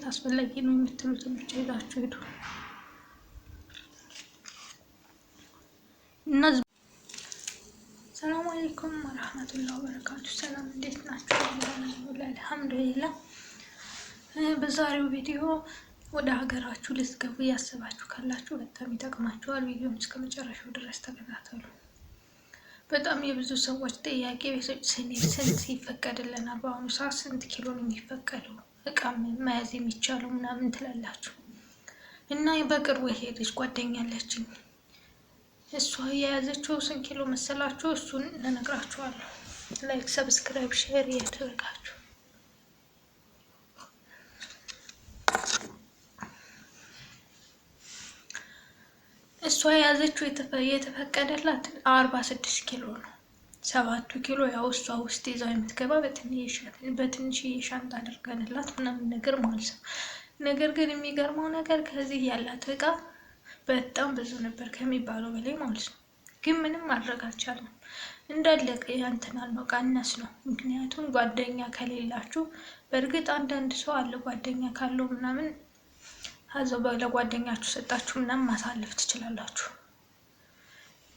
አስፈላጊ ነው የምትሉትን ብቻ ይዛችሁ ሄዱ እና ሰላም አለይኩም ወረህመቱላሂ ወበረካቱ። ሰላም እንዴት ናችሁ? አልሐምዱሊላህ። በዛሬው ቪዲዮ ወደ ሀገራችሁ ልትገቡ እያሰባችሁ ካላችሁ በጣም ይጠቅማችኋል። ቪዲዮን እስከ መጨረሻው ድረስ ተከታተሉ። በጣም የብዙ ሰዎች ጥያቄ ስንት ይፈቀድልናል? በአሁኑ ሰዓት ስንት ኪሎ ነው የሚፈቀደው እቃ መያዝ የሚቻለው ምናምን ትላላችሁ። እና በቅርቡ የሄደች ጓደኛ አለችኝ። እሷ የያዘችው ስንት ኪሎ መሰላችሁ? እሱን እነግራችኋለሁ። Like፣ subscribe፣ share እያደረጋችሁ እሷ የያዘችው የተፈቀደላት 46 ኪሎ ነው። 7ቱ ኪሎ ያው እሷ ውስጥ ይዛው የምትገባ በትንሽዬ ሻንጣ አድርገንላት ምናምን ነገር ማለት ነው። ነገር ግን የሚገርመው ነገር ከዚህ ያላት እቃ በጣም ብዙ ነበር ከሚባለው በላይ ማለት ነው። ግን ምንም ማድረግ አልቻለም። እንዳለቀ ያንትናል ነው ቀነስ ነው። ምክንያቱም ጓደኛ ከሌላችሁ፣ በእርግጥ አንዳንድ ሰው አለ ጓደኛ ካለው ምናምን አዘው ለጓደኛችሁ ሰጣችሁ ምናምን ማሳለፍ ትችላላችሁ።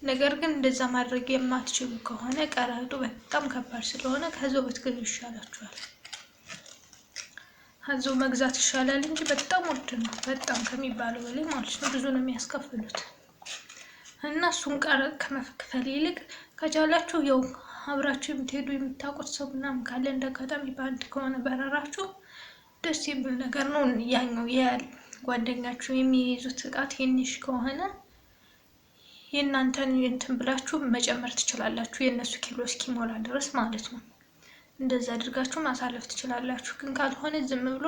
ነገር ግን እንደዛ ማድረግ የማትችሉ ከሆነ ቀረጡ በጣም ከባድ ስለሆነ ከዛው ብትገዙ ይሻላችኋል። ከዛው መግዛት ይሻላል እንጂ በጣም ውድ ነው፣ በጣም ከሚባለው በላይ ማለት ነው። ብዙ ነው የሚያስከፍሉት እና እሱን ቀረጥ ከመክፈል ይልቅ ከቻላችሁ ያው አብራችሁ የምትሄዱ የምታውቁት ሰው ምናምን ካለ እንደአጋጣሚ በአንድ ከሆነ በረራችሁ ደስ የሚል ነገር ነው። ያኛው ጓደኛችሁ የሚይዙት እቃ ትንሽ ከሆነ የእናንተን እንትን ብላችሁ መጨመር ትችላላችሁ፣ የእነሱ ኪሎ እስኪሞላ ድረስ ማለት ነው። እንደዛ አድርጋችሁ ማሳለፍ ትችላላችሁ። ግን ካልሆነ ዝም ብሎ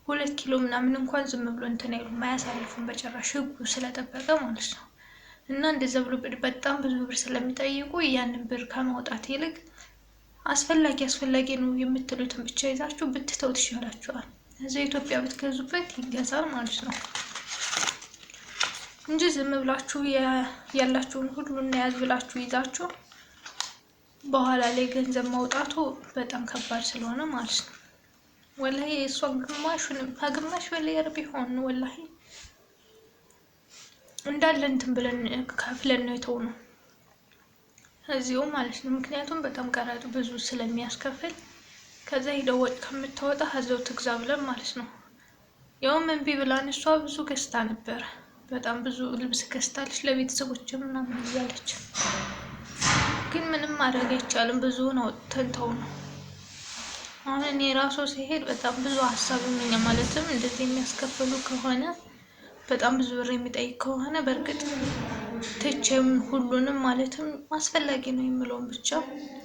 2 ኪሎ ምናምን እንኳን ዝም ብሎ እንትን አይሉም፣ አያሳልፉም በጭራሽ ህጉ ስለጠበቀ ማለት ነው። እና እንደዛ ብሎ በጣም ብዙ ብር ስለሚጠይቁ ያንን ብር ከማውጣት ይልቅ አስፈላጊ አስፈላጊ ነው የምትሉትን ብቻ ይዛችሁ ብትተው ትሻላችኋል። እዚያ ኢትዮጵያ ብትገዙበት ይገዛል ማለት ነው እንጂ ዝም ብላችሁ ያላችሁን ሁሉ እናያዝ ብላችሁ ይዛችሁ በኋላ ላይ ገንዘብ ማውጣቱ በጣም ከባድ ስለሆነ ማለት ነው። ወላሂ እሷ ግማሹንም ከግማሽ በላይ ቢሆን ወላሂ እንዳለ እንትን ብለን ከፍለን ነው የተውነው እዚሁ ማለት ነው። ምክንያቱም በጣም ቀረጡ ብዙ ስለሚያስከፍል ከዛ ሄደው ወጪ ከምታወጣ እዛው ትግዛ ብለን ማለት ነው። ያውም እምቢ ብላን እሷ ብዙ ገዝታ ነበረ። በጣም ብዙ ልብስ ገዝታለች ለቤተሰቦች ምናምን እያለች ግን ምንም ማድረግ አይቻልም። ብዙ ነው ተንተው ነው። አሁን እኔ ራሱ ሲሄድ በጣም ብዙ ሀሳብ የሚኛ ማለትም እንደዚህ የሚያስከፍሉ ከሆነ በጣም ብዙ ብር የሚጠይቅ ከሆነ በእርግጥ ትቼም ሁሉንም ማለትም አስፈላጊ ነው የምለውን ብቻ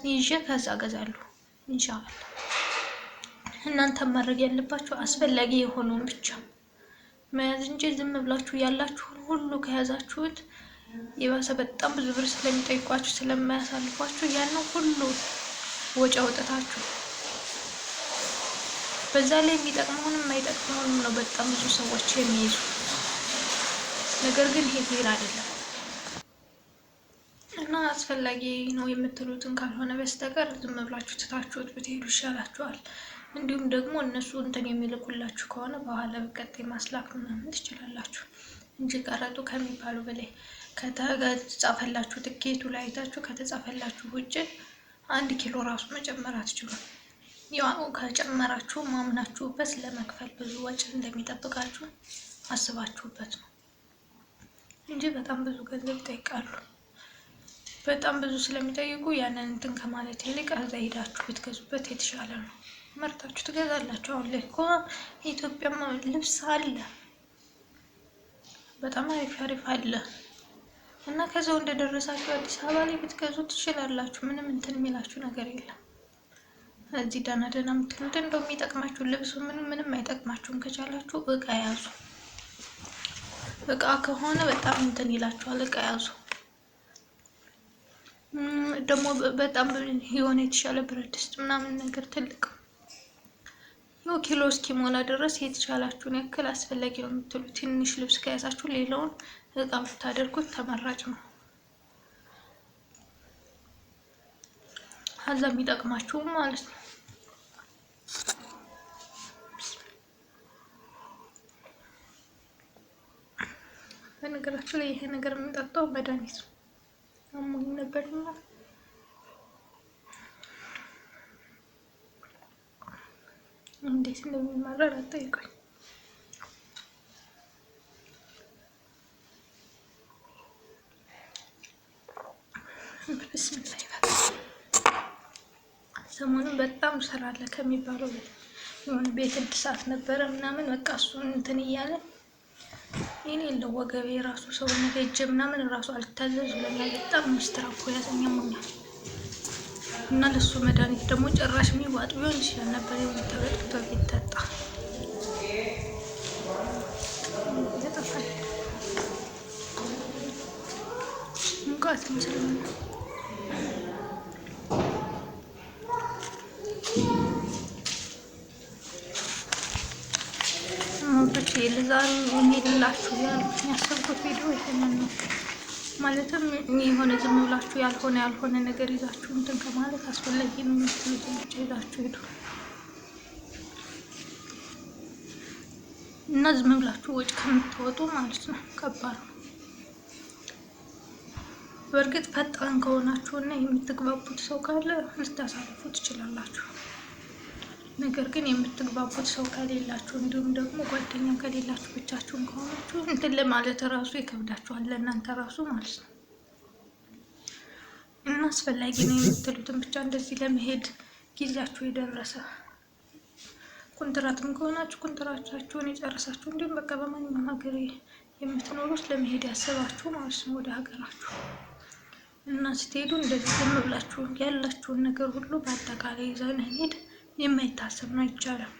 ይዤ ከዛ እገዛለሁ ኢንሻአላህ። እናንተ ማድረግ ያለባችሁ አስፈላጊ የሆነውን ብቻ መያዝ እንጂ ዝም ብላችሁ ያላችሁን ሁሉ ከያዛችሁት የባሰ በጣም ብዙ ብር ስለሚጠይቋችሁ ስለማያሳልፏችሁ ያንን ሁሉ ወጪ አውጥታችሁ በዛ ላይ የሚጠቅመውንም የማይጠቅመውንም ነው በጣም ብዙ ሰዎች የሚይዙ። ነገር ግን ይሄ fair አይደለም እና አስፈላጊ ነው የምትሉትን ካልሆነ በስተቀር ዝም ብላችሁ ትታችሁት ብትሄዱ ይሻላችኋል። እንዲሁም ደግሞ እነሱ እንትን የሚልኩላችሁ ከሆነ በኋላ በቀጣይ ማስላክ ምናምን ትችላላችሁ እንጂ ቀረጡ ከሚባሉ በላይ ከተጻፈላችሁ ትኬቱ ላይ አይታችሁ ከተጻፈላችሁ ውጭ 1 ኪሎ ራሱ መጨመር አትችሉም። ያው ከጨመራችሁ ማምናችሁበት ለመክፈል ብዙ ወጪ እንደሚጠብቃችሁ አስባችሁበት ነው እንጂ በጣም ብዙ ገንዘብ ይጠይቃሉ። በጣም ብዙ ስለሚጠይቁ ያንን እንትን ከማለት ይልቅ እዛ ሄዳችሁ ብትገዙበት የተሻለ ነው። መርጣችሁ ትገዛላችሁ። አሁን ላይ እኮ የኢትዮጵያ ልብስ አለ፣ በጣም አሪፍ አሪፍ አለ እና ከዛው እንደደረሳችሁ አዲስ አበባ ላይ ብትገዙ ትችላላችሁ። ምንም እንትን የሚላችሁ ነገር የለም። እዚህ ደህና ደህና የምትሉት እንደው የሚጠቅማችሁ ልብሱ ምንም ምንም አይጠቅማችሁም። ከቻላችሁ እቃ ያዙ። እቃ ከሆነ በጣም እንትን ይላችኋል። እቃ ያዙ። ደግሞ በጣም የሆነ የተሻለ ብረት ድስት ምናምን ነገር ትልቅ ያው ኪሎ እስኪሞላ ድረስ የተቻላችሁን ያክል አስፈላጊ ነው የምትሉ ትንሽ ልብስ ከያዛችሁ ሌላውን እቃ ብታደርጉት ተመራጭ ነው። ከዛ የሚጠቅማችሁ ማለት ነው። በነገራችን ላይ ይሄ ነገር የምጠጣው መድኃኒት ነው። አሞኝ ነበርና እንዴት እንደሚመረር አትጠይቁኝ። ብስሚላ ይበል። ሰሞኑን በጣም ስራ አለ ከሚባለው የሆነ ቤት እድሳት ነበረ ምናምን በቃ እሱን እንትን እያለ ይህን የለው ወገቤ ራሱ ሰውነት እጄ ምናምን ራሱ አልታዘዝ ብሎኛል። በጣም ስትራፖ ያዘኝ አሞኛል። እና ለሱ መድኃኒት ደግሞ ጭራሽ የሚዋጥ ቢሆን ይችላል ነበር የሆነ ተበጥብጦ ቢጠጣ ይጠፋል። ሙቀትም ስለሆነ ውዶች ለዛሬው እኔ ልላችሁ ያሰብኩት ቪዲዮ ይሄንን ነው። ማለትም የሆነ ዝም ብላችሁ ያልሆነ ያልሆነ ነገር ይዛችሁ እንትን ከማለት አስፈላጊ ነው የምትሉትን ብቻ ይዛችሁ ሄዱ እና ዝም ብላችሁ ወጪ ከምትወጡ ማለት ነው። ከባድ ነው። በእርግጥ ፈጣን ከሆናችሁ እና የምትግባቡት ሰው ካለ ልታሳልፉ ትችላላችሁ። ነገር ግን የምትግባቡት ሰው ከሌላችሁ እንዲሁም ደግሞ ጓደኛም ከሌላችሁ ብቻችሁን ከሆናችሁ እንትን ለማለት እራሱ ይከብዳችኋል፣ ለእናንተ ራሱ ማለት ነው። እና አስፈላጊ ነው የምትሉትን ብቻ እንደዚህ ለመሄድ ጊዜያችሁ የደረሰ ኩንትራትም ከሆናችሁ ኩንትራታችሁን የጨረሳችሁ እንዲሁም በቃ በማንኛውም ሀገር የምትኖሩት ለመሄድ ያሰባችሁ ማለት ነው ወደ ሀገራችሁ እና ስትሄዱ እንደዚህ ዝም ብላችሁ ያላችሁን ነገር ሁሉ በአጠቃላይ ይዘን መሄድ የማይታሰብ ነው፣ አይቻልም።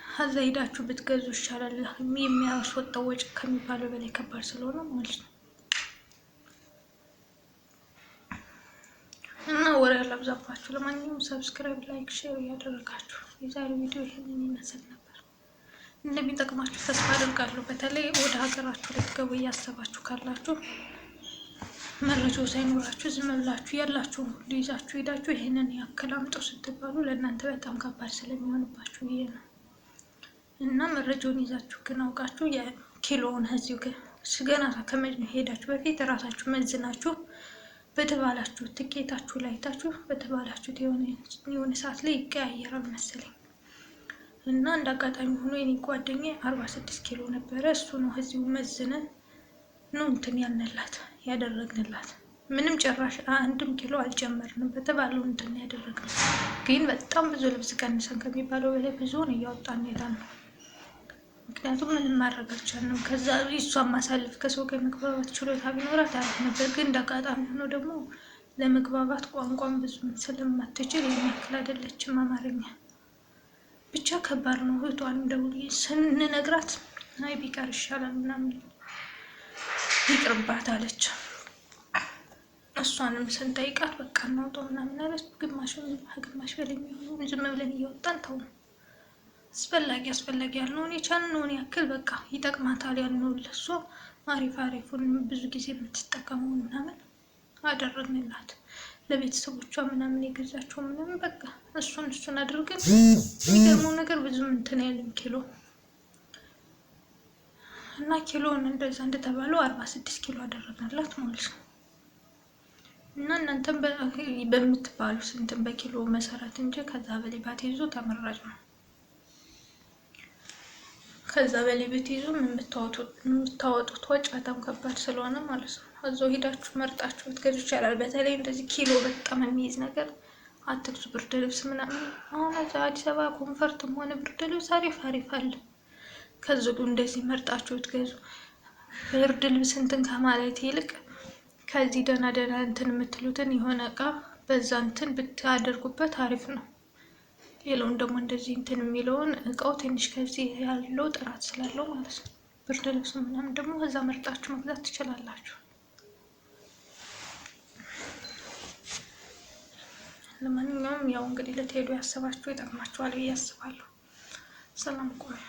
ከዛ ሄዳችሁ ብትገዙ ይሻላል። የሚያስወጣው ወጪ ከሚባለው በላይ ከባድ ስለሆነ ማለት ነው። እና ወሬ አላብዛባችሁ። ለማንኛውም subscribe፣ like፣ share እያደረጋችሁ የዛሬው ቪዲዮ ይህንን ይመስል ነበር። እንደሚጠቅማችሁ ተስፋ አድርጋለሁ። በተለይ ወደ ሀገራችሁ ልትገቡ እያሰባችሁ ካላችሁ መረጃው ሳይኖራችሁ ዝም ብላችሁ ያላችሁን ሁሉ ይዛችሁ ሄዳችሁ ይህንን ያክል አምጡ ስትባሉ ለእናንተ በጣም ከባድ ስለሚሆንባችሁ ይሄ ነው እና መረጃውን ይዛችሁ ግን አውቃችሁ የኪሎውን እዚሁ ገና ከመሄዳችሁ በፊት እራሳችሁ መዝናችሁ በተባላችሁ ትኬታችሁ ላይ አይታችሁ በተባላችሁት የሆነ ሰዓት ላይ ይቀያየራል መሰለኝ እና እንደ አጋጣሚ ሆኖ የኔ ጓደኛ 46 ኪሎ ነበረ። እሱ ነው እዚሁ መዝነን ነው እንትን ያልንላት ያደረግንላት። ምንም ጭራሽ አንድም ኪሎ አልጨመርንም በተባለው እንትን ያደረግነው። ግን በጣም ብዙ ልብስ ቀንሰን ከሚባለው በላይ ብዙውን እያወጣን ነው። ምክንያቱም ምንም ማድረግ አልቻልንም። ከዛ እሷን ማሳለፍ ከሰው ጋር የመግባባት ችሎታ ቢኖራት አሪፍ ነበር። ግን እንደ አጋጣሚ ሆኖ ደግሞ ለመግባባት ቋንቋን ብዙም ስለማትችል የሚያክል አይደለችም አማርኛ። ብቻ ከባድ ነው። እህቷን ደውዬ ስንነግራት አይ ቢቀር ይሻላል ምናምን ይቅርባት አለች። እሷንም ስንጠይቃት በቃ እናውጣው ምናምን አለች። ግማሽ በላይ የሚሆኑ ዝም ብለን እያወጣን ተው አስፈላጊ አስፈላጊ ያልነውን የቻልነውን ያክል በቃ ይጠቅማታል ያልነውን ለእሷ አሪፍ አሪፉን ብዙ ጊዜ የምትጠቀመውን ምናምን አደረግንላት። ለቤተሰቦቿ ምናምን የገዛቸው ምናምን በቃ እሱን እሱን አድርገን የሚገርመው ነገር ብዙም እንትን አይልም ኪሎ እና ኪሎን እንደዛ እንደተባለው 46 ኪሎ አደረግንላት ማለት ነው። እና እናንተም በምትባሉት እንትን በኪሎ መሰረት እንጂ ከዛ በላይ ባትይዙ ተመራጭ ነው። ከዛ በላይ ብትይዙ የምታወጡት ወጪ በጣም ከባድ ስለሆነ ማለት ነው። እዛው ሄዳችሁ መርጣችሁ ብትገዙ ይቻላል። በተለይ እንደዚህ ኪሎ በጣም የሚይዝ ነገር አትግዙ። ብርድ ልብስ ምናምን አሁን እዛ አዲስ አበባ comfort ም ሆነ ብርድ ልብስ አሪፍ አሪፍ አለ። ከዚ እንደዚህ መርጣችሁ ብትገዙ ብርድ ልብስ እንትን ከማለት ይልቅ ከዚህ ደህና ደህና እንትን የምትሉትን የሆነ እቃ በዛ እንትን ብታደርጉበት አሪፍ ነው። ሌላውን ደግሞ እንደዚህ እንትን የሚለውን እቃው ትንሽ ከዚህ ያለው ጥራት ስላለው ማለት ነው። ብርድ ልብስ ምናምን ደግሞ እዛ መርጣችሁ መግዛት ትችላላችሁ። ለማንኛውም ያው እንግዲህ ልትሄዱ ያሰባችሁ ይጠቅማችኋል ብዬ አስባለሁ። ሰላም ቆዩ።